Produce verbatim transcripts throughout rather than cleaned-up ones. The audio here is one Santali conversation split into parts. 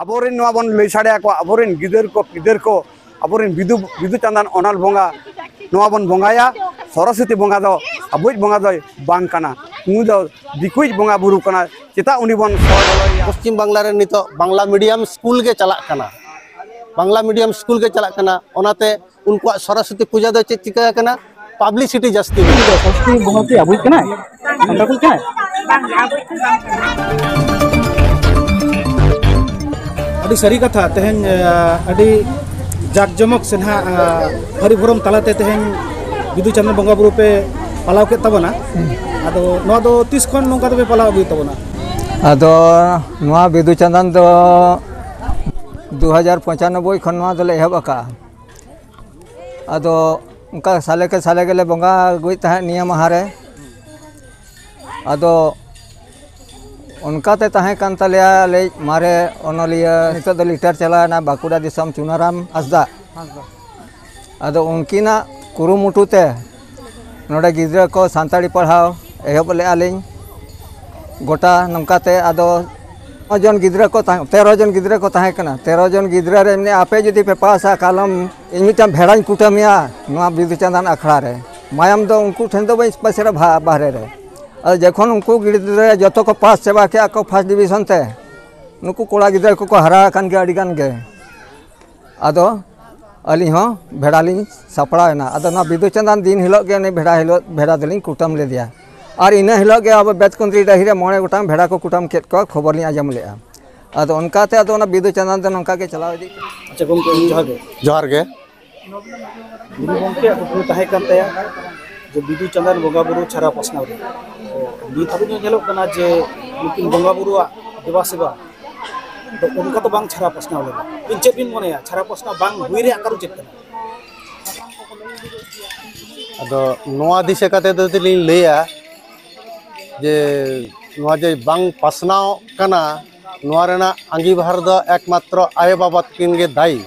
ᱟᱵᱚᱨᱮᱱ ᱱᱚᱣᱟ ᱵᱚᱱ ᱞᱟᱹᱭ ᱥᱟᱰᱮ ᱟᱠᱚᱣᱟ, ᱟᱵᱚᱨᱮᱱ ᱜᱤᱫᱟᱹᱨ ᱠᱚ ᱯᱤᱫᱟᱹᱨ ᱠᱚ, ᱟᱵᱚᱨᱮᱱ ᱵᱤᱫᱩ ᱵᱤᱫᱩ ᱪᱟᱸᱫᱟᱱ ᱚᱱᱚᱞ ᱵᱚᱸᱜᱟ ᱱᱚᱣᱟ ᱵᱚᱱ ᱵᱚᱸᱜᱟᱭᱟ᱾ ᱥᱚᱨᱚᱥᱚᱛᱤ ᱵᱚᱸᱜᱟ ᱫᱚ ᱟᱵᱚᱭᱤᱡ ᱵᱚᱸᱜᱟ ᱫᱚᱭ ᱵᱟᱝ ᱠᱟᱱᱟ, ᱩᱱᱤ ᱫᱚ ᱫᱤᱠᱩᱭᱤᱡ ᱵᱚᱸᱜᱟ ᱵᱩᱨᱩ ᱠᱟᱱᱟ᱾ ᱪᱮᱫᱟᱜ ᱩᱱᱤ ᱵᱚᱱ ᱥᱚᱦᱚᱨ ᱵᱚᱞᱚᱭᱮᱭᱟ? ᱯᱚᱥᱪᱤᱢ ᱵᱟᱝᱞᱟ ᱨᱮ ᱱᱤᱛᱚᱜ ᱵᱟᱝᱞᱟ ᱢᱤᱰᱤᱭᱟᱢ ᱥᱠᱩᱞ ᱜᱮ ᱪᱟᱞᱟᱜ ᱠᱟᱱᱟ, ᱵᱟᱝᱞᱟ ᱢᱤᱰᱤᱭᱟᱢ ᱥᱠᱩᱞ ᱜᱮ ᱪᱟᱞᱟᱜ ᱠᱟᱱᱟ, ᱚᱱᱟᱛᱮ ᱩᱱᱠᱩᱣᱟᱜ ᱥᱚᱨᱚᱥᱚᱛᱤ ᱯᱩᱡᱟ ᱫᱚ ᱪᱮᱫ ᱪᱤᱠᱟᱹ ᱟᱠᱟᱱᱟ? ᱯᱟᱵᱽᱞᱤᱥᱤᱴᱤ ᱡᱟᱹᱥᱛᱤ ᱢᱮᱱᱟᱜᱼᱟ᱾ ᱥᱚᱨᱚᱥᱚᱛᱤ ᱵᱚᱸᱜᱟ ᱠᱤ ᱟᱵᱚᱭᱤᱡ ᱠᱟᱱᱟᱭ? ᱥᱟᱱᱛᱟᱲ ᱠᱚ ᱠᱟᱱᱟᱭ? ᱟᱹᱰᱤ ᱥᱟᱹᱨᱤ ᱠᱟᱛᱷᱟ, ᱛᱮᱦᱮᱧ, ᱟ, ᱟᱹᱰᱤ ᱡᱟᱠ ᱡᱚᱢᱚᱠ ᱥᱮ ᱱᱟᱦᱟᱜ, ᱟ, ᱦᱟᱹᱨᱤ ᱵᱷᱚᱨᱚᱢ ᱛᱟᱞᱟᱛᱮ ᱛᱮᱦᱮᱧ ᱵᱤᱫᱩ ᱪᱟᱸᱫᱟᱱ ᱵᱚᱸᱜᱟ ᱵᱩᱨᱩ ᱯᱮ ᱯᱟᱞᱟᱣ ᱠᱮᱫ ᱛᱟᱵᱚᱱᱟ᱾ ᱟᱫᱚ ᱱᱚᱣᱟ ᱫᱚ ᱛᱤᱥ ᱠᱷᱚᱱ ᱱᱚᱝᱠᱟ ᱫᱚᱯᱮ ᱯᱟᱞᱟᱣ ᱟᱹᱜᱩᱭᱮᱫ ᱛᱟᱵᱚᱱᱟ? ᱟᱫᱚ ᱱᱚᱣᱟ ᱵᱤᱫᱩ ᱪᱟᱸᱫᱟᱱ ᱫᱚ ᱫᱩ ᱦᱟᱡᱟᱨ ᱯᱚᱸᱪᱟᱱᱚᱵᱵᱳᱭ ᱠᱷᱚᱱ ᱱᱚᱣᱟ ᱫᱚᱞᱮ ᱮᱦᱚᱵ ᱟᱠᱟᱫᱼᱟ᱾ ᱟᱫᱚ ᱚᱱᱠᱟ ᱥᱟᱞᱮ ᱠᱮ ᱥᱟᱞᱮ ᱜᱮᱞᱮ ᱵᱚᱸᱜᱟ ᱟᱹᱜᱩᱭᱮᱫ ᱛᱟᱦᱮᱸᱫ ᱱᱤᱭᱟᱹ ᱢᱟᱦᱟ ᱨᱮ᱾ ᱟᱫᱚ ᱚᱱᱠᱟᱛᱮ ᱛᱟᱦᱮᱸ ᱠᱟᱱ ᱛᱟᱞᱮᱭᱟ ᱟᱞᱮᱭᱤᱡ ᱢᱟᱨᱮ ᱚᱱᱚᱞᱤᱭᱟᱹ, ᱱᱤᱛᱚᱜ ᱫᱚ ᱞᱤᱴᱟᱨ ᱪᱟᱞᱟᱣ ᱮᱱᱟ, ᱵᱟᱸᱠᱩᱲᱟ ᱫᱤᱥᱚᱢ ᱪᱩᱱᱟᱨᱟᱢ ᱦᱟᱸᱥᱫᱟ᱾ ᱟᱫᱚ ᱩᱱᱠᱤᱱᱟᱜ ᱠᱩᱨᱩᱢᱩᱴᱩ ᱛᱮ ᱱᱚᱰᱮ ᱜᱤᱫᱽᱨᱟᱹ ᱠᱚ ᱥᱟᱱᱛᱟᱲᱤ ᱯᱟᱲᱦᱟᱣ ᱮᱦᱚᱵ ᱞᱮᱫᱼᱟ ᱞᱤᱧ᱾ ᱜᱚᱴᱟ ᱱᱚᱝᱠᱟᱛᱮ ᱟᱫᱚ ᱱᱚ ᱡᱚᱱ ᱜᱤᱫᱽᱨᱟᱹ ᱠᱚ ᱛᱟᱦᱮᱸ, ᱛᱮᱨᱚ ᱡᱚᱱ ᱜᱤᱫᱽᱨᱟᱹ ᱠᱚ ᱛᱟᱦᱮᱸ ᱠᱟᱱᱟ᱾ ᱛᱮᱨᱚ ᱡᱚᱱ ᱜᱤᱫᱽᱨᱟᱹ ᱨᱮ ᱮᱢᱱᱤ ᱟᱯᱮ ᱡᱩᱫᱤ ᱯᱮ ᱯᱟᱥᱟ, ᱠᱟᱞᱚᱢ ᱤᱧ ᱢᱤᱫᱴᱟᱝ ᱵᱷᱮᱲᱟᱧ ᱠᱩᱴᱟᱹᱢᱮᱭᱟ ᱱᱚᱣᱟ ᱵᱤᱫᱩ ᱪᱟᱸᱫᱟᱱ ᱟᱠᱷᱲᱟ ᱨᱮ᱾ ᱢᱟᱭᱟᱢ ᱫᱚ ᱩᱱᱠᱩ ᱴᱷᱮᱱ ᱫᱚ ᱵᱟᱹᱧ ᱯᱟᱥᱮᱨᱟ ᱵᱷᱟ-, ᱵᱟᱦᱨᱮ ᱨᱮ᱾ ᱟᱫᱚ ᱡᱚᱠᱷᱚᱱ ᱩᱱᱠᱩ ᱜᱤᱫᱽᱨᱟᱹ ᱡᱚᱛᱚ ᱠᱚ ᱯᱟᱥ ᱪᱟᱵᱟ ᱠᱮᱜᱼᱟ ᱠᱚ ᱯᱷᱟᱥᱴ ᱰᱤᱵᱤᱥᱚᱱ ᱛᱮ, ᱱᱩᱠᱩ ᱠᱚᱲᱟ ᱜᱤᱫᱽᱨᱟᱹ ᱠᱚᱠᱚ ᱦᱟᱨᱟ ᱟᱠᱟᱱ ᱜᱮᱭᱟ ᱟᱹᱰᱤ ᱜᱟᱱ ᱜᱮ᱾ ᱟᱫᱚ ᱟᱹᱞᱤᱧ ᱦᱚᱸ ᱵᱷᱮᱲᱟ ᱞᱤᱧ ᱥᱟᱯᱲᱟᱣ ᱮᱱᱟ᱾ ᱟᱫᱚ ᱱᱚᱣᱟ ᱵᱤᱫᱩ ᱪᱟᱸᱫᱟᱱ ᱫᱤᱱ ᱦᱤᱞᱳᱜ ᱜᱮ ᱩᱱᱤ ᱵᱷᱮᱲᱟ ᱦᱤᱞᱳᱜ, ᱵᱷᱮᱲᱟ ᱫᱚᱞᱤᱧ ᱠᱩᱴᱟᱹᱢ ᱞᱮᱫᱮᱭᱟ᱾ ᱟᱨ ᱤᱱᱟᱹ ᱦᱤᱞᱳᱜ ᱜᱮ ᱟᱵᱚ ᱵᱮᱛᱠᱩᱸᱫᱽᱨᱤ ᱰᱟᱹᱦᱤ ᱨᱮ ᱢᱚᱬᱮ ᱜᱚᱴᱟᱝ ᱵᱷᱮᱲᱟ ᱠᱚ ᱠᱩᱴᱟᱹᱢ ᱠᱮᱫ ᱠᱚᱣᱟ, ᱠᱷᱚᱵᱚᱨ ᱞᱤᱧ ᱟᱸᱡᱚᱢ ᱞᱮᱫᱼᱟ᱾ ᱟᱫᱚ ᱚᱱᱠᱟᱛᱮ ᱟᱫᱚ ᱚᱱᱟ ᱵᱤᱫᱩ ᱪᱟᱸᱫᱟᱱ ᱫᱚ ᱱᱚᱝᱠᱟ ᱜᱮ ᱪᱟᱞᱟᱣ ᱤᱫᱤᱜ ᱠᱟᱱᱟ᱾ ᱟᱪᱪᱷᱟ ᱜᱚᱢᱠᱮ, ᱡᱚᱦᱟᱨ ᱜᱮ᱾ ᱡᱚᱦᱟᱨ ᱜᱮ᱾ ᱜᱩᱨᱩ ᱜᱚᱢᱠᱮᱭᱟᱜ ᱠᱩᱠᱢᱩ ᱛᱟᱦᱮᱸ ᱠᱟᱱ ᱛᱟᱭᱟ ᱡᱮ ᱵᱤᱫᱩ ᱪᱟᱸᱫᱟᱱ ᱵᱚᱸᱜᱟ ᱵᱩᱨᱩ ᱪᱷᱟᱨᱟ ᱯᱟᱥᱱᱟᱣ ᱨᱮ᱾ ᱛᱚ, ᱱᱤᱛ ᱦᱟᱹᱵᱤᱡ ᱦᱚᱸ ᱧᱮᱞᱚᱜ ᱠᱟᱱᱟ ᱡᱮ ᱱᱩᱠᱤᱱ ᱵᱚᱸᱜᱟ ᱵᱩᱨᱩᱣᱟᱜ ᱫᱮᱵᱟ ᱥᱮᱵᱟ ᱫᱚ ᱚᱱᱠᱟ ᱫᱚ ᱵᱟᱝ ᱪᱷᱟᱨᱟ ᱯᱟᱥᱱᱟᱣ ᱞᱮᱱᱟ᱾ ᱟᱹᱵᱤᱱ ᱪᱮᱫ ᱵᱤᱱ ᱢᱚᱱᱮᱭᱟ, ᱪᱷᱟᱨᱟ ᱯᱟᱥᱱᱟᱣ ᱵᱟᱝ ᱦᱩᱭ ᱨᱮᱭᱟᱜ ᱠᱟᱨᱚᱱ ᱪᱮᱫ ᱠᱟᱱᱟ? ᱟᱫᱚ ᱱᱚᱣᱟ ᱫᱤᱥᱟᱹ ᱠᱟᱛᱮ ᱫᱚ ᱡᱩᱫᱤ ᱞᱤᱧ ᱞᱟᱹᱭᱟ ᱡᱮ ᱱᱚᱣᱟ ᱡᱮ ᱵᱟᱝ ᱯᱟᱥᱱᱟᱣ ᱠᱟᱱᱟ, ᱱᱚᱣᱟ ᱨᱮᱱᱟᱜ ᱟᱸᱜᱤᱵᱷᱟᱨ ᱫᱚ ᱮᱠᱢᱟᱛᱨᱚ ᱟᱭᱳᱼᱵᱟᱵᱟ ᱛᱟᱹᱠᱤᱱ ᱜᱮ ᱫᱟᱭᱤ᱾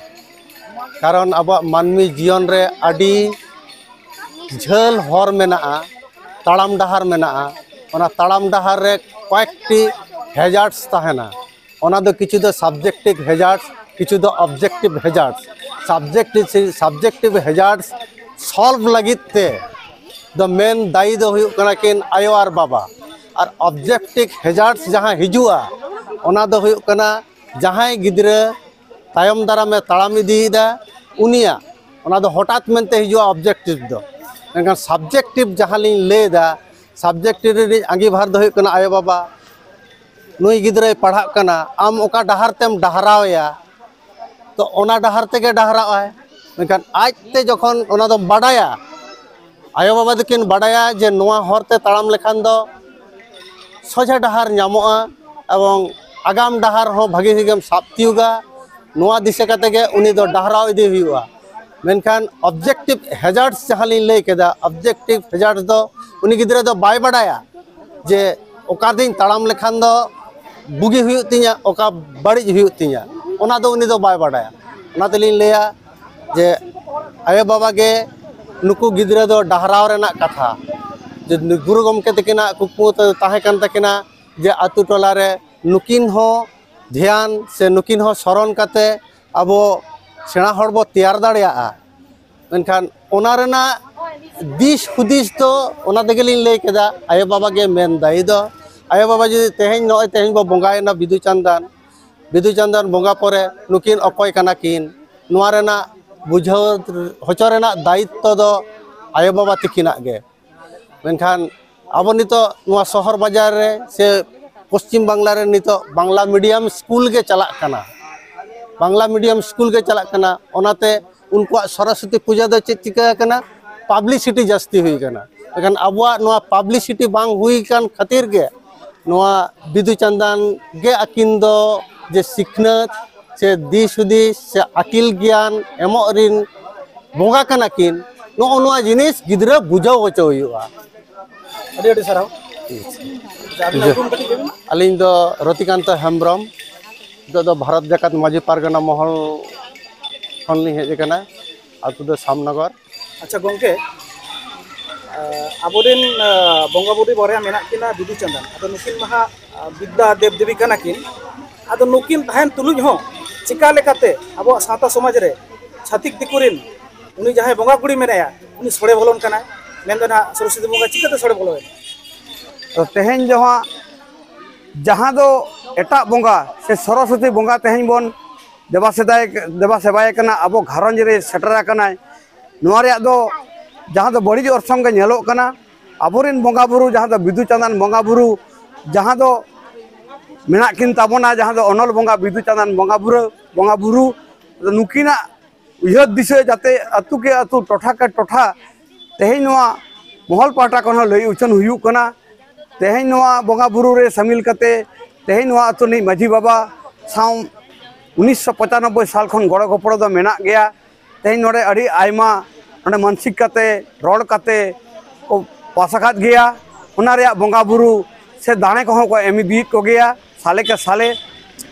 ᱠᱟᱨᱚᱱ ᱟᱵᱚᱣᱟᱜ ᱢᱟᱹᱱᱢᱤ ᱡᱤᱭᱚᱱ ᱨᱮ ᱟᱹᱰᱤ ᱡᱷᱟᱹᱞ ᱦᱚᱨ ᱢᱮᱱᱟᱜᱼᱟ, ᱛᱟᱲᱟᱢ ᱰᱟᱦᱟᱨ ᱢᱮᱱᱟᱜᱼᱟ᱾ ᱚᱱᱟ ᱛᱟᱲᱟᱢ ᱰᱟᱦᱟᱨ ᱨᱮ ᱠᱚᱭᱮᱠᱴᱤ ᱦᱮᱡᱟᱨᱰᱥ ᱛᱟᱦᱮᱱᱟ᱾ ᱚᱱᱟ ᱫᱚ ᱠᱤᱪᱷᱩ ᱫᱚ subjective hazards, ᱠᱤᱪᱷᱩ ᱫᱚ objective hazards᱾ Subjective subjective hazards solve ᱞᱟᱹᱜᱤᱫ ᱛᱮ ᱫᱚ ᱢᱮᱱ ᱫᱟᱭᱤ ᱫᱚ ᱦᱩᱭᱩᱜ ᱠᱟᱱᱟ ᱠᱤᱱ ᱟᱭᱳ ᱟᱨ ᱵᱟᱵᱟ᱾ ᱟᱨ objective hazards ᱡᱟᱦᱟᱸ ᱦᱤᱡᱩᱜᱼᱟ, ᱚᱱᱟ ᱫᱚ ᱦᱩᱭᱩᱜ ᱠᱟᱱᱟ ᱡᱟᱦᱟᱸᱭ ᱜᱤᱫᱽᱨᱟᱹ ᱛᱟᱭᱚᱢ ᱫᱟᱨᱟᱢᱮ ᱛᱟᱲᱟᱢ ᱤᱫᱤᱭᱮᱫᱟ, ᱩᱱᱤᱭᱟᱜ ᱚᱱᱟ ᱫᱚ ᱦᱚᱴᱟᱛ ᱢᱮᱱᱛᱮ ᱦᱤᱡᱩᱜᱼᱟ objective ᱫᱚ᱾ ᱢᱮᱱᱠᱷᱟᱱ subjective ᱡᱟᱦᱟᱸ ᱞᱤᱧ ᱞᱟᱹᱭᱫᱟ, subjective ᱨᱤᱱᱤᱡ ᱟᱸᱜᱤᱵᱷᱟᱨ ᱫᱚ ᱦᱩᱭᱩᱜ ᱠᱟᱱᱟ ᱟᱭᱳᱼᱵᱟᱵᱟ᱾ ᱱᱩᱭ ᱜᱤᱫᱽᱨᱟᱹᱭ ᱯᱟᱲᱦᱟᱜ ᱠᱟᱱᱟ, ᱟᱢ ᱚᱠᱟ ᱰᱟᱦᱟᱨ ᱛᱮᱢ ᱰᱟᱦᱟᱨᱟᱣ ᱮᱭᱟ, ᱛᱚ ᱚᱱᱟ ᱰᱟᱦᱟᱨ ᱛᱮᱜᱮ ᱰᱟᱦᱟᱨᱟᱜ ᱟᱭ᱾ ᱢᱮᱱᱠᱷᱟᱱ ᱟᱡᱛᱮ ᱡᱚᱠᱷᱚᱱ ᱚᱱᱟ ᱫᱚᱢ ᱵᱟᱰᱟᱭᱟ, ᱟᱭᱳᱼᱵᱟᱵᱟ ᱫᱚᱠᱤᱱ ᱵᱟᱰᱟᱭᱟ ᱡᱮ ᱱᱚᱣᱟ ᱦᱚᱨ ᱛᱮ ᱛᱟᱲᱟᱢ ᱞᱮᱠᱷᱟᱱ ᱫᱚ ᱥᱚᱡᱷᱮ ᱰᱟᱦᱟᱨ ᱧᱟᱢᱚᱜᱼᱟ ᱮᱵᱚᱝ ᱟᱜᱟᱢ ᱰᱟᱦᱟᱨ ᱦᱚᱸ ᱵᱷᱟᱹᱜᱤ ᱴᱷᱤᱠᱮᱢ ᱥᱟᱵ ᱛᱤᱭᱳᱜᱟ᱾ ᱱᱚᱣᱟ ᱫᱤᱥᱟᱹ ᱠᱟᱛᱮ ᱜᱮ ᱩᱱᱤ ᱫᱚ ᱰᱟᱦᱟᱨᱟᱣ ᱤᱫᱤ ᱦᱩᱭᱩᱜᱼᱟ᱾ ᱢᱮᱱᱠᱷᱟᱱ objective hazards ᱡᱟᱦᱟᱸ ᱞᱤᱧ ᱞᱟᱹᱭ ᱠᱮᱫᱟ, objective hazards ᱫᱚ ᱩᱱᱤ ᱜᱤᱫᱽᱨᱟᱹ ᱫᱚ ᱵᱟᱭ ᱵᱟᱰᱟᱭᱟ ᱡᱮ ᱚᱠᱟ ᱫᱤᱧ ᱛᱟᱲᱟᱢ ᱞᱮᱠᱷᱟᱱ ᱫᱚ ᱵᱩᱜᱤ ᱦᱩᱭᱩᱜ ᱛᱤᱧᱟ, ᱚᱠᱟ ᱵᱟᱹᱲᱤᱡ ᱦᱩᱭᱩᱜ ᱛᱤᱧᱟ, ᱚᱱᱟ ᱫᱚ ᱩᱱᱤ ᱫᱚ ᱵᱟᱭ ᱵᱟᱰᱟᱭᱟ᱾ ᱚᱱᱟ ᱛᱮᱞᱤᱧ ᱞᱟᱹᱭᱟ ᱡᱮ ᱟᱭᱳᱼᱵᱟᱵᱟ ᱜᱮ ᱱᱩᱠᱩ ᱜᱤᱫᱽᱨᱟᱹ ᱫᱚ ᱰᱟᱦᱟᱨᱟᱣ ᱨᱮᱱᱟᱜ ᱠᱟᱛᱷᱟ, ᱡᱮ ᱜᱩᱨᱩ ᱜᱚᱢᱠᱮ ᱛᱟᱹᱠᱤᱱᱟᱜ ᱠᱩᱠᱢᱩ ᱛᱟᱦᱮᱸ ᱠᱟᱱ ᱛᱟᱹᱠᱤᱱᱟ ᱡᱮ ᱟᱛᱳ ᱴᱚᱞᱟ ᱨᱮ ᱱᱩᱠᱤᱱ ᱦᱚᱸ ᱫᱷᱮᱭᱟᱱ ᱥᱮ ᱱᱩᱠᱤᱱ ᱦᱚᱸ ᱥᱚᱨᱚᱱ ᱠᱟᱛᱮ ᱟᱵᱚ ᱥᱮᱬᱟ ᱦᱚᱲ ᱵᱚ ᱛᱮᱭᱟᱨ ᱫᱟᱲᱮᱭᱟᱜᱼᱟ᱾ ᱢᱮᱱᱠᱷᱟᱱ ᱚᱱᱟ ᱨᱮᱱᱟᱜ ᱫᱤᱥ ᱦᱩᱫᱤᱥ ᱫᱚ ᱚᱱᱟ ᱛᱮᱜᱮᱞᱤᱧ ᱞᱟᱹᱭ ᱠᱮᱫᱟ, ᱟᱭᱳᱼᱵᱟᱵᱟ ᱜᱮ ᱢᱮᱱ ᱫᱟᱭᱤ ᱫᱚ᱾ ᱟᱭᱳᱼᱵᱟᱵᱟ ᱡᱩᱫᱤ ᱛᱮᱦᱮᱧ, ᱱᱚᱜᱼᱚᱭ ᱛᱮᱦᱮᱧ ᱵᱚ ᱵᱚᱸᱜᱟᱭᱮᱱᱟ ᱵᱤᱫᱩ ᱪᱟᱸᱫᱟᱱ, ᱵᱤᱫᱩ ᱪᱟᱸᱫᱟᱱ ᱵᱚᱸᱜᱟ ᱯᱚᱨᱮ ᱱᱩᱠᱤᱱ ᱚᱠᱚᱭ ᱠᱟᱱᱟ ᱠᱤᱱ, ᱱᱚᱣᱟ ᱨᱮᱱᱟᱜ ᱵᱩᱡᱷᱟᱹᱣ ᱦᱚᱪᱚ ᱨᱮᱱᱟᱜ ᱫᱟᱭᱤᱛᱛᱚ ᱫᱚ ᱟᱭᱳᱼᱵᱟᱵᱟ ᱛᱤᱠᱤᱱᱟᱜ ᱜᱮ᱾ ᱢᱮᱱᱠᱷᱟᱱ ᱟᱵᱚ ᱱᱤᱛᱚᱜ ᱱᱚᱣᱟ ᱥᱚᱦᱚᱨ ᱵᱟᱡᱟᱨ ᱨᱮ ᱥᱮ ᱯᱚᱥᱪᱤᱢ ᱵᱟᱝᱞᱟ ᱨᱮ ᱱᱤᱛᱚᱜ ᱵᱟᱝᱞᱟ ᱢᱤᱰᱤᱭᱟᱢ ᱥᱠᱩᱞ ᱜᱮ ᱪᱟᱞᱟᱜ ᱠᱟᱱᱟ, ᱵᱟᱝᱞᱟ ᱢᱤᱰᱤᱭᱟᱢ ᱥᱠᱩᱞ ᱜᱮ ᱪᱟᱞᱟᱜ ᱠᱟᱱᱟ᱾ ᱚᱱᱟᱛᱮ ᱩᱱᱠᱩᱣᱟᱜ ᱥᱚᱨᱚᱥᱚᱛᱤ ᱯᱩᱡᱟᱹ ᱫᱚ ᱪᱮᱫ ᱪᱤᱠᱟᱹ ᱟᱠᱟᱱᱟ? ᱯᱟᱵᱽᱞᱤᱥᱤᱴᱤ ᱡᱟᱹᱥᱛᱤ ᱦᱩᱭ ᱟᱠᱟᱱᱟ᱾ ᱢᱮᱱᱠᱷᱟᱱ ᱟᱵᱚᱣᱟᱜ ᱱᱚᱣᱟ ᱯᱟᱵᱽᱞᱤᱥᱤᱴᱤ ᱵᱟᱝ ᱦᱩᱭ ᱟᱠᱟᱱ ᱠᱷᱟᱹᱛᱤᱨ ᱜᱮ ᱱᱚᱣᱟ ᱵᱤᱫᱩ ᱪᱟᱸᱫᱟᱱ ᱜᱮ ᱟᱹᱠᱤᱱ ᱫᱚ ᱡᱮ ᱥᱤᱠᱷᱱᱟᱹᱛ ᱥᱮ ᱫᱤᱥ ᱦᱩᱫᱤᱥ ᱥᱮ ᱟᱹᱠᱤᱞ ᱜᱮᱭᱟᱱ ᱮᱢᱚᱜ ᱨᱤᱱ ᱵᱚᱸᱜᱟ ᱠᱟᱱᱟ ᱠᱤᱱ, ᱱᱚᱜᱼᱚ ᱱᱚᱣᱟ ᱡᱤᱱᱤᱥ ᱜᱤᱫᱽᱨᱟᱹ ᱵᱩᱡᱷᱟᱹᱣ ᱦᱚᱪᱚ ᱦᱩᱭᱩᱜᱼᱟ᱾ ᱟᱹᱰᱤ ᱟᱹᱰᱤ ᱥᱟᱨᱦᱟᱣ᱾ ᱟᱪᱪᱷᱟ, ᱟᱹᱵᱤᱱᱟᱜ ᱩᱯᱨᱩᱢ ᱠᱟᱹᱴᱤᱡ ᱞᱟᱹᱭ ᱵᱤᱱ᱾ ᱟᱹᱞᱤᱧ ᱫᱚ ᱨᱚᱛᱤᱠᱟᱱᱛᱚ ᱦᱮᱢᱵᱨᱚᱢ, ᱱᱤᱛᱚᱜ ᱫᱚ ᱵᱷᱟᱨᱚᱛ ᱡᱟᱠᱟᱛ ᱢᱟᱹᱡᱷᱤ ᱯᱟᱨᱜᱟᱱᱟ ᱢᱚᱦᱚᱞ ᱠᱷᱚᱱ ᱞᱤᱧ ᱦᱮᱡ ᱟᱠᱟᱱᱟ, ᱟᱹᱛᱩ ᱫᱚ ᱥᱟᱢᱱᱚᱜᱚᱨ᱾ ᱟᱪᱪᱷᱟ ᱜᱚᱢᱠᱮ, ᱟᱵᱚᱨᱮᱱ ᱵᱚᱸᱜᱟ ᱵᱩᱨᱩ ᱵᱟᱨᱭᱟ ᱢᱮᱱᱟᱜ ᱠᱤᱱᱟ ᱵᱤᱫᱩ ᱪᱟᱸᱫᱟᱱ, ᱟᱫᱚ ᱱᱩᱠᱤᱱ ᱢᱟ ᱦᱟᱸᱜ ᱵᱤᱫᱽᱫᱟ ᱫᱮᱵ ᱫᱮᱵᱤ ᱠᱟᱱᱟ ᱠᱤᱱ, ᱟᱫᱚ ᱱᱩᱠᱤᱱ ᱛᱟᱦᱮᱱ ᱛᱩᱞᱩᱡ ᱦᱚᱸ ᱪᱤᱠᱟ ᱞᱮᱠᱟᱛᱮ ᱟᱵᱚᱣᱟᱜ ᱥᱟᱶᱛᱟ ᱥᱚᱢᱟᱡᱽ ᱨᱮ ᱪᱷᱟᱹᱛᱤᱠ ᱫᱤᱠᱩ ᱨᱤᱱ ᱩᱱᱤ ᱡᱟᱦᱟᱸᱭ ᱵᱚᱸᱜᱟ ᱠᱩᱲᱤ ᱢᱮᱱᱟᱭᱟ, ᱩᱱᱤ ᱥᱚᱲᱮ ᱵᱚᱞᱚᱱ ᱠᱟᱱᱟᱭ? ᱢᱮᱱᱫᱚ ᱱᱟᱦᱟᱜ ᱥᱚᱨᱚᱥᱚᱛᱤ ᱵᱚᱸᱜᱟ ᱪᱤᱠᱟᱹᱛᱮ ᱥᱚᱲᱮ ᱵᱚᱞᱚᱭᱮᱱᱟ? ᱛᱚ ᱛᱮᱦᱮᱧ ᱫᱚ ᱦᱟᱸᱜ ᱡᱟᱦᱟᱸ ᱫᱚ ᱮᱴᱟᱜ ᱵᱚᱸᱜᱟ ᱥᱮ ᱥᱚᱨᱚᱥᱚᱛᱤ ᱵᱚᱸᱜᱟ ᱛᱮᱦᱮᱧ ᱵᱚᱱ ᱫᱮᱵᱟ ᱥᱮᱫᱟᱭ ᱫᱮᱵᱟ ᱥᱮᱵᱟᱭᱮ ᱠᱟᱱᱟ, ᱟᱵᱚ ᱜᱷᱟᱨᱚᱸᱡᱽ ᱨᱮ ᱥᱮᱴᱮᱨ ᱟᱠᱟᱱᱟᱭ, ᱱᱚᱣᱟ ᱨᱮᱭᱟᱜ ᱫᱚ ᱡᱟᱦᱟᱸ ᱫᱚ ᱵᱟᱹᱲᱤᱡ ᱚᱨᱥᱚᱝ ᱜᱮ ᱧᱮᱞᱚᱜ ᱠᱟᱱᱟ᱾ ᱟᱵᱚᱨᱮᱱ ᱵᱚᱸᱜᱟ ᱵᱩᱨᱩ, ᱡᱟᱦᱟᱸ ᱫᱚ ᱵᱤᱫᱩ ᱪᱟᱸᱫᱟᱱ ᱵᱚᱸᱜᱟ ᱵᱩᱨᱩ, ᱡᱟᱦᱟᱸ ᱫᱚ ᱢᱮᱱᱟᱜ ᱠᱤᱱ ᱛᱟᱵᱚᱱᱟ, ᱡᱟᱦᱟᱸ ᱫᱚ ᱚᱱᱚᱞ ᱵᱚᱸᱜᱟ ᱵᱤᱫᱩ ᱪᱟᱸᱫᱟᱱ ᱵᱚᱸᱜᱟ ᱵᱩᱨᱩ ᱵᱚᱸᱜᱟ ᱵᱩᱨᱩ, ᱱᱩᱠᱤᱱᱟᱜ ᱩᱭᱦᱟᱹᱨ ᱫᱤᱥᱟᱹ ᱡᱟᱛᱮ ᱟᱹᱛᱩ ᱠᱮ ᱟᱹᱛᱩ, ᱴᱚᱴᱷᱟ ᱠᱮ ᱴᱚᱴᱷᱟ ᱛᱮᱦᱮᱧ ᱱᱚᱣᱟ ᱢᱚᱦᱚᱞ ᱯᱟᱦᱴᱟ ᱠᱷᱚᱱ ᱦᱚᱸ ᱞᱟᱹᱭ ᱩᱪᱷᱟᱹᱱ ᱦᱩᱭᱩᱜ ᱠᱟᱱᱟ᱾ ᱛᱮᱦᱮᱧ ᱱᱚᱣᱟ ᱵᱚᱸᱜᱟ ᱵᱩᱨᱩ ᱨᱮ ᱥᱟᱹᱢᱤᱞ ᱠᱟᱛᱮ ᱛᱮᱦᱮᱧ ᱱᱚᱣᱟ ᱟᱹᱛᱩ ᱨᱤᱱᱤᱡ ᱢᱟᱹᱡᱷᱤ ᱵᱟᱵᱟ ᱥᱟᱶ ᱩᱱᱤᱥᱥᱚ ᱯᱚᱸᱪᱟᱱᱚᱵᱵᱳᱭ ᱥᱟᱞ ᱠᱷᱚᱱ ᱜᱚᱲᱚ ᱜᱚᱯᱚᱲᱚ ᱫᱚ ᱢᱮᱱᱟᱜ ᱜᱮᱭᱟ᱾ ᱛᱮᱦᱮᱧ ᱱᱚᱰᱮ ᱟᱹᱰᱤ ᱟᱭᱢᱟ ᱱᱚᱰᱮ ᱢᱟᱱᱥᱤᱠ ᱠᱟᱛᱮ, ᱨᱚᱲ ᱠᱟᱛᱮ ᱠᱚ ᱯᱟᱥ ᱟᱠᱟᱫ ᱜᱮᱭᱟ᱾ ᱚᱱᱟ ᱨᱮᱭᱟᱜ ᱵᱚᱸᱜᱟ ᱵᱩᱨᱩ ᱥᱮ ᱫᱟᱲᱮ ᱠᱚᱦᱚᱸ ᱠᱚ ᱮᱢ ᱤᱫᱤᱭᱮᱫ ᱠᱚᱜᱮᱭᱟ ᱥᱟᱞᱮ ᱠᱮ ᱥᱟᱞᱮ᱾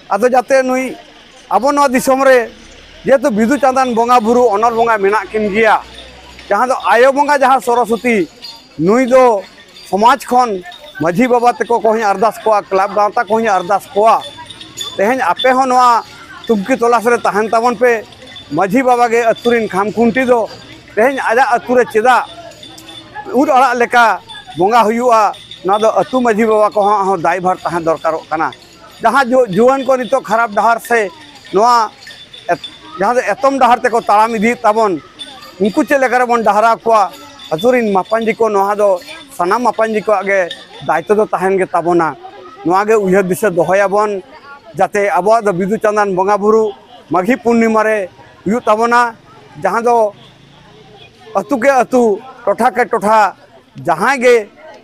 ᱟᱫᱚ ᱡᱟᱛᱮ ᱱᱩᱭ ᱟᱵᱚ ᱱᱚᱣᱟ ᱫᱤᱥᱚᱢ ᱨᱮ ᱡᱮᱦᱮᱛᱩ ᱵᱤᱫᱩ ᱪᱟᱸᱫᱟᱱ ᱵᱚᱸᱜᱟ ᱵᱩᱨᱩ, ᱚᱱᱚᱞ ᱵᱚᱸᱜᱟ ᱢᱮᱱᱟᱜ ᱠᱤᱱ ᱜᱮᱭᱟ, ᱡᱟᱦᱟᱸ ᱫᱚ ᱟᱭᱳ ᱵᱚᱸᱜᱟ, ᱡᱟᱦᱟᱸ ᱥᱚᱨᱚᱥᱚᱛᱤ, ᱱᱩᱭ ᱫᱚ ᱥᱚᱢᱟᱡᱽ ᱠᱷᱚᱱ ᱢᱟᱹᱡᱷᱤ ᱵᱟᱵᱟ ᱛᱟᱠᱚ ᱠᱚᱦᱚᱸᱧ ᱟᱨᱫᱟᱥ ᱠᱚᱣᱟ, ᱠᱞᱟᱵᱽ ᱜᱟᱶᱛᱟ ᱠᱚᱦᱚᱸᱧ ᱟᱨᱫᱟᱥ ᱠᱚᱣᱟ, ᱛᱮᱦᱮᱧ ᱟᱯᱮ ᱦᱚᱸ ᱱᱚᱣᱟ ᱛᱩᱝᱠᱤ ᱛᱚᱞᱟᱥ ᱨᱮ ᱛᱟᱦᱮᱱ ᱛᱟᱵᱚᱱ ᱯᱮ᱾ ᱢᱟᱹᱡᱷᱤ ᱵᱟᱵᱟ ᱜᱮ ᱟᱹᱛᱩ ᱨᱤᱱ ᱠᱷᱟᱢ ᱠᱷᱩᱱᱴᱤ ᱫᱚ, ᱛᱮᱦᱮᱧ ᱟᱡᱟᱜ ᱟᱹᱛᱩ ᱨᱮ ᱪᱮᱫᱟᱜ ᱩᱫ ᱟᱲᱟᱜ ᱞᱮᱠᱟ ᱵᱚᱸᱜᱟ ᱦᱩᱭᱩᱜᱼᱟ, ᱱᱚᱣᱟ ᱫᱚ ᱟᱹᱛᱩ ᱢᱟᱹᱡᱷᱤ ᱵᱟᱵᱟ ᱠᱚᱦᱚᱸ ᱦᱚᱸ ᱫᱟᱭᱵᱷᱟᱨ ᱛᱟᱦᱮᱸ ᱫᱚᱨᱠᱟᱨᱚᱜ ᱠᱟᱱᱟ᱾ ᱡᱟᱦᱟᱸ ᱡᱩ- ᱡᱩᱣᱟᱹᱱ ᱠᱚ ᱱᱤᱛᱚᱜ ᱠᱷᱟᱨᱟᱯ ᱰᱟᱦᱟᱨ ᱥᱮ ᱱᱚᱣᱟ ᱮᱛ- ᱡᱟᱦᱟᱸ ᱫᱚ ᱮᱛᱚᱢ ᱰᱟᱦᱟᱨ ᱛᱮᱠᱚ ᱛᱟᱲᱟᱢ ᱤᱫᱤᱭᱮᱫ ᱛᱟᱵᱚᱱ, ᱩᱱᱠᱩ ᱪᱮᱫ ᱞᱮᱠᱟ ᱨᱮᱵᱚᱱ ᱰᱟᱦᱟᱨᱟᱣ ᱠᱚᱣᱟ? ᱟᱹᱛᱩ ᱨᱤᱱ ᱢᱟᱯᱟᱧᱡᱤ ᱠᱚ, ᱱᱚᱣᱟ ᱫᱚ ᱥᱟᱱᱟᱢ ᱢᱟᱯᱟᱧᱡᱤ ᱠᱚᱣᱟᱜ ᱜᱮ ᱫᱟᱭᱤᱛᱛᱚ ᱫᱚ ᱛᱟᱦᱮᱱ ᱜᱮ ᱛᱟᱵᱚᱱᱟ᱾ ᱱᱚᱣᱟ ᱜᱮ ᱩᱭᱦᱟᱹᱨ ᱫᱤᱥᱟᱹ ᱫᱚᱦᱚᱭᱟᱵᱚᱱ, ᱡᱟᱛᱮ ᱟᱵᱚᱣᱟᱜ ᱫᱚ ᱵᱤᱫᱩ ᱪᱟᱸᱫᱟᱱ ᱵᱚᱸᱜᱟ ᱵᱩᱨᱩ ᱢᱟᱹᱜᱷᱤ ᱯᱩᱨᱱᱤᱢᱟ ᱨᱮ ᱦᱩᱭᱩᱜ ᱛᱟᱵᱚᱱᱟ, ᱡᱟᱦᱟᱸ ᱫᱚ ᱟᱹᱛᱩ ᱠᱮ ᱟᱹᱛᱩ, ᱴᱚᱴᱷᱟ ᱠᱮ ᱴᱚᱴᱷᱟ, ᱡᱟᱦᱟᱸᱭ ᱜᱮ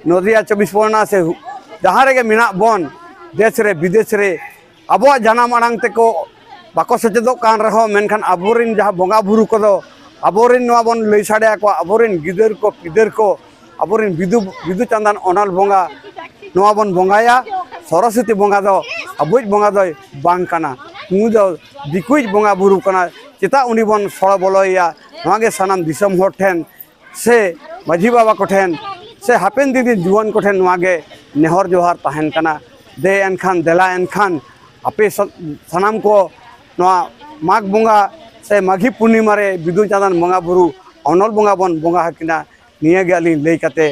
ᱱᱚᱫᱤᱭᱟ ᱪᱚᱵᱵᱤᱥ ᱯᱚᱨᱜᱚᱱᱟ ᱥᱮ ᱦᱩ- ᱡᱟᱦᱟᱸ ᱨᱮᱜᱮ ᱢᱮᱱᱟᱜ ᱵᱚᱱ, ᱫᱮᱥ ᱨᱮ ᱵᱤᱫᱮᱥ ᱨᱮ, ᱟᱵᱚᱣᱟᱜ ᱡᱟᱱᱟᱢ ᱟᱲᱟᱝ ᱛᱮᱠᱚ ᱵᱟᱠᱚ ᱥᱮᱪᱮᱫᱚᱜ ᱠᱟᱱ ᱨᱮᱦᱚᱸ, ᱢᱮᱱᱠᱷᱟᱱ ᱟᱵᱚᱨᱮᱱ ᱡᱟᱦᱟᱸ ᱵᱚᱸᱜᱟ ᱵᱩᱨᱩ ᱠᱚᱫᱚ ᱟᱵᱚᱨᱮᱱ ᱱᱚᱣᱟ ᱵᱚᱱ ᱞᱟᱹᱭ ᱥᱟᱰᱮ ᱟᱠᱚᱣᱟ, ᱟᱵᱚᱨᱮᱱ ᱜᱤᱫᱟᱹᱨ ᱠᱚ ᱯᱤᱫᱟᱹᱨ ᱠᱚ ᱟᱵᱚᱨᱮᱱ ᱵᱤᱫᱩ ᱵᱤᱫᱩ ᱪᱟᱸᱫᱟᱱ ᱚᱱᱚᱞ ᱵᱚᱸᱜᱟ ᱱᱚᱣᱟ ᱵᱚᱱ ᱵᱚᱸᱜᱟᱭᱟ᱾ ᱥᱚᱨᱚᱥᱚᱛᱤ ᱵᱚᱸᱜᱟ ᱫᱚ ᱟᱵᱚᱭᱤᱡ ᱵᱚᱸᱜᱟ ᱫᱚᱭ ᱵᱟᱝ ᱠᱟᱱᱟ, ᱩᱱᱤ ᱫᱚ ᱫᱤᱠᱩᱭᱤᱡ ᱵᱚᱸᱜᱟ ᱵᱩᱨᱩ ᱠᱟᱱᱟ᱾ ᱪᱮᱫᱟᱜ ᱩᱱᱤ ᱵᱚᱱ ᱥᱚᱲᱚ ᱵᱚᱞᱚᱭᱮᱭᱟ? ᱱᱚᱣᱟ ᱜᱮ ᱥᱟᱱᱟᱢ ᱫᱤᱥᱚᱢ ᱦᱚᱲ ᱴᱷᱮᱱ ᱥᱮ ᱢᱟᱹᱡᱷᱤ ᱵᱟᱵᱟ ᱠᱚᱴᱷᱮᱱ ᱥᱮ ᱦᱟᱯᱮᱱ ᱫᱤᱱ ᱨᱮᱱ ᱡᱩᱣᱟᱹᱱ ᱠᱚᱴᱷᱮᱱ ᱱᱚᱣᱟ ᱜᱮ ᱱᱮᱦᱚᱨ ᱡᱚᱦᱟᱨ ᱛᱟᱦᱮᱱ ᱠᱟᱱᱟ᱾ ᱫᱮ ᱮᱱᱠᱷᱟᱱ, ᱫᱮᱞᱟ ᱮᱱᱠᱷᱟᱱ, ᱟᱯᱮ ᱥᱟ- ᱥᱟᱱᱟᱢ ᱠᱚ ᱱᱚᱣᱟ ᱢᱟᱜᱽ ᱵᱚᱸᱜᱟ ᱥᱮ ᱢᱟᱜᱷᱤ ᱯᱩᱨᱱᱤᱢᱟ ᱨᱮ ᱵᱤᱫᱩ ᱪᱟᱸᱫᱟᱱ ᱵᱚᱸᱜᱟ ᱵᱩᱨᱩ, ᱚᱱᱚᱞ ᱵᱚᱸᱜᱟ ᱵᱚᱱ ᱵᱚᱸᱜᱟ ᱟᱹᱠᱤᱱᱟ᱾ ᱱᱤᱭᱟᱹ ᱜᱮ ᱟᱹᱞᱤᱧ ᱞᱟᱹᱭ ᱠᱟᱛᱮ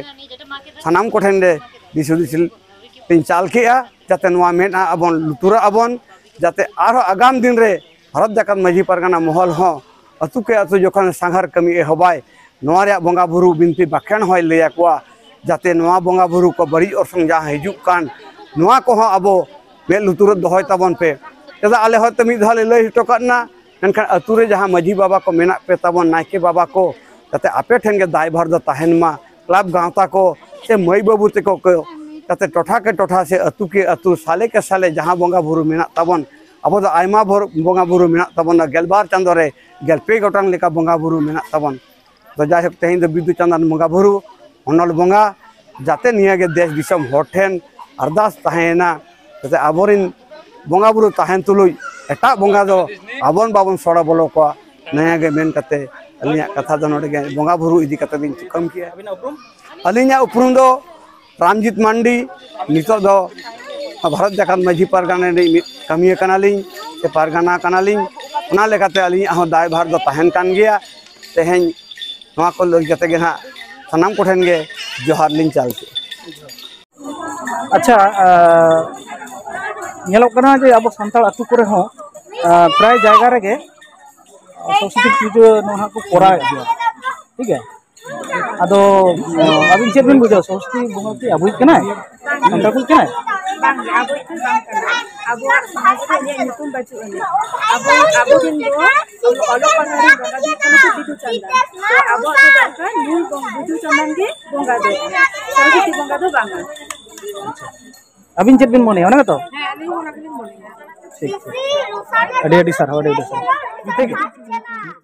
ᱥᱟᱱᱟᱢ ᱠᱚᱴᱷᱮᱱ ᱨᱮ ᱫᱤᱥ ᱦᱩᱫᱤᱥ ᱞᱤᱧ ᱪᱟᱞ ᱠᱮᱜᱼᱟ, ᱡᱟᱛᱮ ᱱᱚᱣᱟ ᱢᱮᱫ ᱟᱜ ᱵᱚᱱ ᱞᱩᱛᱩᱨᱟᱜ ᱟᱵᱚᱱ, ᱡᱟᱛᱮ ᱟᱨᱦᱚᱸ ᱟᱜᱟᱢ ᱫᱤᱱ ᱨᱮ ᱵᱷᱟᱨᱚᱛ ᱡᱟᱠᱟᱛ ᱢᱟᱹᱡᱷᱤ ᱯᱟᱨᱜᱟᱱᱟ ᱢᱚᱦᱚᱞ ᱦᱚᱸ ᱟᱹᱛᱩ ᱠᱮ ᱟᱹᱛᱩ ᱡᱚᱠᱷᱚᱱ ᱥᱟᱸᱜᱷᱟᱨ ᱠᱟᱹᱢᱤ ᱮᱦᱚᱵᱟᱭ, ᱱᱚᱣᱟ ᱨᱮᱭᱟᱜ ᱵᱚᱸᱜᱟ ᱵᱩᱨᱩ ᱵᱤᱱᱛᱤ ᱵᱟᱠᱷᱮᱬ ᱦᱚᱸᱭ ᱞᱟᱹᱭ ᱟᱠᱚᱣᱟ, ᱡᱟᱛᱮ ᱱᱚᱣᱟ ᱵᱚᱸᱜᱟ ᱵᱩᱨᱩ ᱠᱚ ᱵᱟᱹᱲᱤᱡ ᱚᱨᱥᱚᱝ ᱡᱟᱦᱟᱸ ᱦᱤᱡᱩᱜ ᱠᱟᱱ, ᱱᱚᱣᱟ ᱠᱚᱦᱚᱸ ᱟᱵᱚ ᱢᱮᱫ ᱞᱩᱛᱩᱨ ᱨᱮ ᱫᱚᱦᱚᱭ ᱛᱟᱵᱚᱱ ᱯᱮ᱾ ᱪᱮᱫᱟᱜ ᱟᱞᱮ ᱦᱚᱭᱛᱳ ᱢᱤᱫ ᱫᱷᱟᱣ ᱞᱮ ᱞᱟᱹᱭ ᱦᱚᱴᱚ ᱠᱟᱫ ᱮᱱᱟ, ᱢᱮᱱᱠᱷᱟᱱ ᱟᱹᱛᱩ ᱨᱮ ᱡᱟᱦᱟᱸ ᱢᱟᱹᱡᱷᱤ ᱵᱟᱵᱟ ᱠᱚ ᱢᱮᱱᱟᱜ ᱯᱮ ᱛᱟᱵᱚᱱ, ᱱᱟᱭᱠᱮ ᱵᱟᱵᱟ ᱠᱚ, ᱡᱟᱛᱮ ᱟᱯᱮ ᱴᱷᱮᱱ ᱜᱮ ᱫᱟᱭᱵᱷᱟᱨ ᱫᱚ ᱛᱟᱦᱮᱱ ᱢᱟ᱾ ᱠᱞᱟᱵᱽ ᱜᱟᱶᱛᱟ ᱠᱚ ᱥᱮ ᱢᱟᱹᱭ ᱵᱟᱹᱵᱩ ᱛᱟᱠᱚ ᱠᱚ, ᱡᱟᱛᱮ ᱴᱚᱴᱷᱟ ᱠᱮ ᱴᱚᱴᱷᱟ ᱥᱮ ᱟᱹᱛᱩ ᱠᱮ ᱟᱹᱛᱩ, ᱥᱟᱞᱮ ᱠᱮ ᱥᱟᱞᱮ ᱡᱟᱦᱟᱸ ᱵᱚᱸᱜᱟ ᱵᱩᱨᱩ ᱢᱮᱱᱟᱜ ᱛᱟᱵᱚᱱ, ᱟᱵᱚ ᱫᱚ ᱟᱭᱢᱟ ᱵᱷᱚᱨ- ᱵᱚᱸᱜᱟ ᱵᱩᱨᱩ ᱢᱮᱱᱟᱜ ᱛᱟᱵᱚᱱᱟ, ᱜᱮᱞᱵᱟᱨ ᱪᱟᱸᱫᱳ ᱨᱮ ᱜᱮᱞᱯᱮ ᱜᱚᱴᱟᱝ ᱞᱮᱠᱟ ᱵᱚᱸᱜᱟ ᱵᱩᱨᱩ ᱢᱮᱱᱟᱜ ᱛᱟᱵᱚᱱ᱾ ᱛᱚ ᱡᱟᱭᱦᱳᱠ, ᱛᱮᱦᱮᱧ ᱫᱚ ᱵᱤᱫᱩ ᱪᱟᱸᱫᱟᱱ ᱵᱚᱸᱜᱟ ᱵᱩᱨᱩ, ᱚᱱᱚᱞ ᱵᱚᱸᱜᱟ, ᱡᱟᱛᱮ ᱱᱤᱭᱟᱹ ᱜᱮ ᱫᱮᱥ ᱫᱤᱥᱚᱢ ᱦᱚᱲ ᱴᱷᱮᱱ ᱟᱨᱫᱟᱥ ᱛᱟᱦᱮᱸᱭᱮᱱᱟ, ᱡᱟᱛᱮ ᱟᱵᱚᱨᱮᱱ ᱵᱚᱸᱜᱟ ᱵᱩᱨᱩ ᱛᱟᱦᱮᱱ ᱛᱩᱞᱩᱡ ᱮᱴᱟᱜ ᱵᱚᱸᱜᱟ ᱫᱚ ᱟᱵᱚᱱ ᱵᱟᱵᱚᱱ ᱥᱚᱲᱚ ᱵᱚᱞᱚ ᱠᱚᱣᱟ᱾ ᱱᱤᱭᱟᱹ ᱜᱮ ᱢᱮᱱ ᱠᱟᱛᱮ ᱟᱹᱞᱤᱧᱟᱜ ᱠᱟᱛᱷᱟ ᱫᱚ ᱱᱚᱰᱮ ᱜᱮ ᱵᱚᱸᱜᱟ ᱵᱩᱨᱩ ᱤᱫᱤ ᱠᱟᱛᱮ ᱞᱤᱧ ᱛᱷᱩᱠᱟᱹᱢ ᱠᱮᱜᱼᱟ᱾ ᱟᱹᱞᱤᱧᱟᱜ ᱩᱯᱨᱩᱢ ᱫᱚ ᱨᱟᱢᱡᱤᱛ ᱢᱟᱱᱰᱤ, ᱱᱤᱛᱚᱜ ᱫᱚ ᱵᱷᱟᱨᱚᱛ ᱡᱟᱠᱟᱛ ᱢᱟᱹᱡᱷᱤ ᱯᱟᱨᱜᱟᱱᱟ ᱨᱤᱱᱤᱡ ᱢᱤᱫ ᱠᱟᱹᱢᱤᱭᱟᱹ ᱠᱟᱱᱟᱞᱤᱧ ᱥᱮ ᱯᱟᱨᱜᱟᱱᱟ ᱠᱟᱱᱟᱞᱤᱧ᱾ ᱚᱱᱟ ᱞᱮᱠᱟᱛᱮ ᱟᱹᱞᱤᱧᱟᱜ ᱦᱚᱸ ᱫᱟᱭᱵᱷᱟᱨ ᱫᱚ ᱛᱟᱦᱮᱱ ᱠᱟᱱ ᱜᱮᱭᱟ᱾ ᱛᱮᱦᱮᱧ ᱱᱚᱣᱟ ᱠᱚ ᱞᱟᱹᱭ ᱠᱟᱛᱮ ᱜᱮ ᱱᱟᱦᱟᱜ ᱥᱟᱱᱟᱢ ᱠᱚᱴᱷᱮᱱ ᱜᱮ ᱡᱚᱦᱟᱨ ᱞᱤᱧ ᱪᱟᱞ ᱠᱮᱫᱼᱟ᱾ ᱟᱪᱪᱷᱟ, ᱟᱸ, ᱧᱮᱞᱚᱜ ᱠᱟᱱᱟ ᱡᱮ ᱟᱵᱚ ᱥᱟᱱᱛᱟᱲ ᱟᱹᱛᱩ ᱠᱚᱨᱮ ᱦᱚᱸ, ᱟᱸ, ᱯᱨᱟᱭ ᱡᱟᱭᱜᱟ ᱨᱮᱜᱮ ᱥᱚᱨᱚᱥᱚᱛᱤ ᱯᱩᱡᱟᱹ ᱱᱚᱣᱟ ᱦᱟᱸᱜ ᱠᱚ ᱠᱚᱨᱟᱣᱮᱫ ᱜᱮᱭᱟ, ᱴᱷᱤᱠ ᱜᱮᱭᱟ? ᱟᱫᱚ, ᱟᱸ, ᱟᱹᱵᱤᱱ ᱪᱮᱫ ᱵᱤᱱ ᱵᱩᱡᱷᱟᱹᱣᱟ, ᱥᱚᱨᱚᱥᱚᱛᱤ ᱵᱚᱸᱜᱟ ᱠᱤ ᱟᱵᱚᱭᱤᱡ ᱠᱟᱱᱟᱭ? ᱥᱟᱱᱛᱟᱲ ᱠᱚ ᱠᱟᱱᱟᱭ? ᱵᱟᱝ, ᱟᱵᱚᱭᱤᱡ ᱫᱚ ᱵᱟᱝ ᱠᱟᱱᱟ᱾ ᱟᱵᱚᱣᱟᱜ ᱥᱚᱢᱟᱡᱽ ᱨᱮ ᱩᱱᱤᱭᱟᱜ ᱧᱩᱛᱩᱢ ᱵᱟᱹᱪᱩᱜ ᱟᱹᱱᱤᱡ᱾ ᱟᱵᱚ, ᱟᱵᱚ ᱨᱮᱱ ᱫᱚ ᱚᱞᱚᱜ ᱯᱟᱲᱦᱟᱣ ᱨᱮᱱ ᱵᱚᱸᱜᱟ ᱫᱚ ᱦᱩᱭᱩᱜ ᱠᱟᱱᱟ ᱠᱚ ᱵᱤᱫᱩ ᱪᱟᱸᱫᱟᱱ᱾ ᱛᱚ ᱟᱵᱚᱣᱟᱜ ᱫᱚ ᱫᱚᱨᱠᱟᱨ ᱱᱩᱭ ᱵᱚᱝ-, ᱵᱤᱫᱩ ᱪᱟᱸᱫᱟᱱ ᱜᱮ ᱵᱚᱸᱜᱟ ᱫᱚ, ᱥᱚᱨᱚᱥᱚᱛᱤ ᱵᱚᱸᱜᱟ ᱫᱚ ᱵᱟᱝᱟ᱾ ᱟᱹᱵᱤᱱ ᱪᱮᱫ ᱵᱤᱱ ᱢᱚᱱᱮᱭᱟ, ᱚᱱᱟ ᱜᱮᱛᱚ? ᱦᱮᱸ, ᱟᱹᱞᱤᱧ ᱦᱚᱸ ᱚᱱᱟ ᱜᱮᱞᱤᱧ ᱢᱚᱱᱮᱭᱟ᱾ ᱴᱷᱤᱠ, ᱴᱷᱤᱠ᱾ ᱟᱹᱰᱤ ᱟᱹᱰᱤ ᱥᱟᱨᱦᱟᱣ, ᱟᱹᱰᱤ ᱟᱹᱰᱤ ᱥᱟᱨᱦᱟᱣ᱾ ᱴᱷᱤᱠ ᱜᱮᱭᱟ᱾